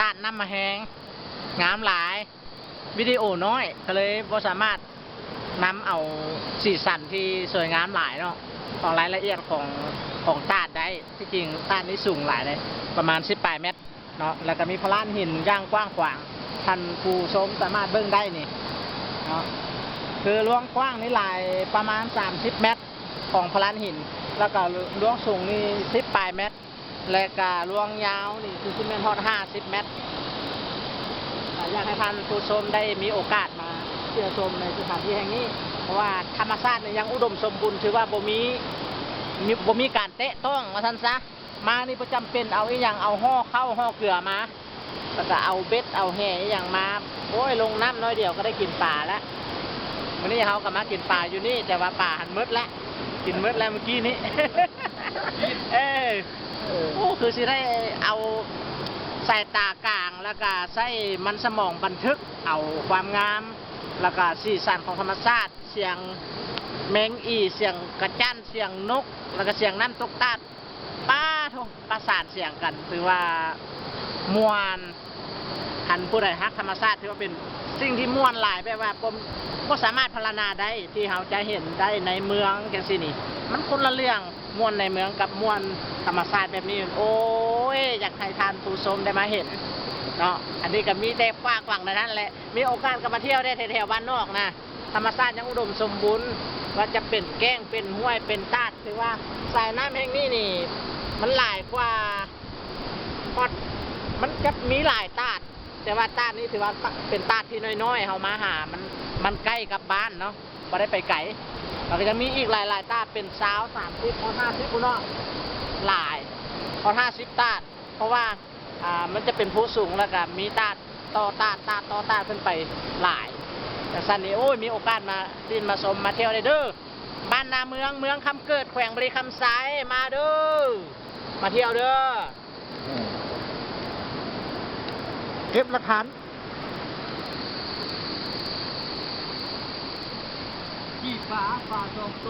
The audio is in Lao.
ຕາດນ້ຳມະແຮງ ງາມຫຼາຍ. ວິດີໂອນ້ອຍ ກໍເລີຍບໍ່ສາມາດນຳເອົາສີສັນທີ່ສວຍງາມຫຼາຍເນາະ ຂອງລາຍລະອຽດຂອງ ຂອງຕາດໄດ້. ທີ່ຈິງຕາດນີ້ສູງຫຼາຍເດ້ ປະມານສິບປາຍແມັດເນາະ ແລ້ວກໍມີພະລານຫີນຢ່າງກວ້າງຂວາງ ທ່ານຜູ້ຊົມສາມາດເບິ່ງໄດ້ນີ້ເນາະ. ຄືລວງກວ້າງນີ້ຫຼາຍປະມານສາມສິບແມັດຂອງພະລານຫີນ ແລ້ວກໍລວງສູງນີ້ສິບປາຍແມັດ ແລະກະລວງຍາວນີ້ຄືຊິແມ່ນຮອດຫ້າສິບແມັດ. ກະຢາກໃຫ້ທ່ານຜູ້ຊົມໄດ້ມີໂອກາດມາທ່ຽວຊົມໃນສະຖານທີ່ແຫ່ງນີ້ ເພາະວ່າທຳມະຊາດນີ້ຍັງອຸດົມສົມບູນ ຖືວ່າບໍ່ມີ ມີ ບໍ່ມີການແຕະຕ້ອງວ່າຊັ້ນຊະ. ມານີ້ບໍ່ຈຳເປັນເອົາອີ່ຫຍັງ ເອົາຫໍ່ເຂົ້າຫໍ່ເກືອມາ ແລ້ວກະເອົາເບັດເອົາແຫອີ່ຫຍັງມາ ໂອ້ຍ ລົງນ້ຳໜ້ອຍດຽວກໍໄດ້ກິນປາແລ້ວ. ມື້ນີ້ເຮົາກໍມາກິນປາຢູ່ນີ້ ແຕ່ວ່າປາຫັ້ນໝົດແລ້ວ ກິນໝົດແລ້ວມື້ກີ້ນີ້. ເອີ ເອີ ໂອ້ ຄືຊິໄດ້ເອົາສາຍຕາກາງ ແລ້ວກະໃຊ້ມັນສະໝອງບັນທຶກເອົາຄວາມງາມ ແລ້ວກະສີສັນຂອງທຳມະຊາດ ສຽງແມງອີ່ ສຽງກະຈັ້ນ ສຽງນົກ ແລ້ວກະສຽງນ້ຳຕົກຕາດ. ປາໂທ້ ປະສານສຽງກັນ ຖືວ່າມ່ວນ. ຄັນຜູ້ໃດຮັກທຳມະຊາດ ຖືວ່າເປັນສິ່ງທີ່ມ່ວນຫຼາຍ ແບບວ່າບໍ່ ບໍ່ສາມາດພັນລະນາໄດ້ ທີ່ເຮົາຈະເຫັນໄດ້ໃນເມືອງຈັ່ງຊີ້ນີ້ ມັນຄົນລະເລື່ອງ. ມ່ວນໃນເມືອງກັບມ່ວນທຳມະຊາດແບບນີ້ ໂອ້ຍ ຢາກໃຫ້ທ່ານຜູ້ຊົມໄດ້ມາເຫັນເນາະ. ອັນນີ້ກໍມີແຕ່ຝາກຫວັງເທົ່ານັ້ນແຫຼະ ມີໂອກາດກໍມາທ່ຽວໄດ້ແຖວໆບ້ານນອກນະ. ທຳມະຊາດຍັງອຸດົມສົມບູນ ວ່າຈະເປັນແກ້ງ ເປັນຫ້ວຍ ເປັນຕາດ ຖືວ່າສາຍນ້ຳແຫ່ງນີ້ນີ້ ມັນຫຼາຍກວ່າ ຮອດ ມັນຈະມີຫຼາຍຕາດ ແຕ່ວ່າຕາດນີ້ຖືວ່າເປັນຕາດທີ່ນ້ອຍໆ ເຮົາມາຫາມັນ ມັນໃກ້ກັບບ້ານເນາະ ບໍ່ໄດ້ໄປໄກ. ແລ້ວກໍຍັງມີອີກຫຼາຍໆຕາດ ເປັນຊາວ ສາມສິບ ຮອດຫ້າສິບພຸ້ນເນາະ ຫຼາຍ ຮອດຫ້າສິບຕາດ ເພາະວ່າ ອ່າ ມັນຈະເປັນພູສູງ ແລ້ວກະມີຕາດຕໍ່ຕາດ ຕາດຕໍ່ຕາດຂຶ້ນໄປຫຼາຍ. ຈັ່ງຊັ້ນນີ້ ໂອ້ຍ ມີໂອກາດມາຫຼິ້ນມາຊົມມາທ່ຽວໄດ້ເດີ້ ບ້ານນາເມືອງ ເມືອງຄຳເກີດ ແຂວງບໍລິຄຳໄຊ ມາເດີ້ ມາທ່ຽວເດີ້. ເກັບຫຼັກຖານ. ຂີ້ປາ ປາສອງໂຕ.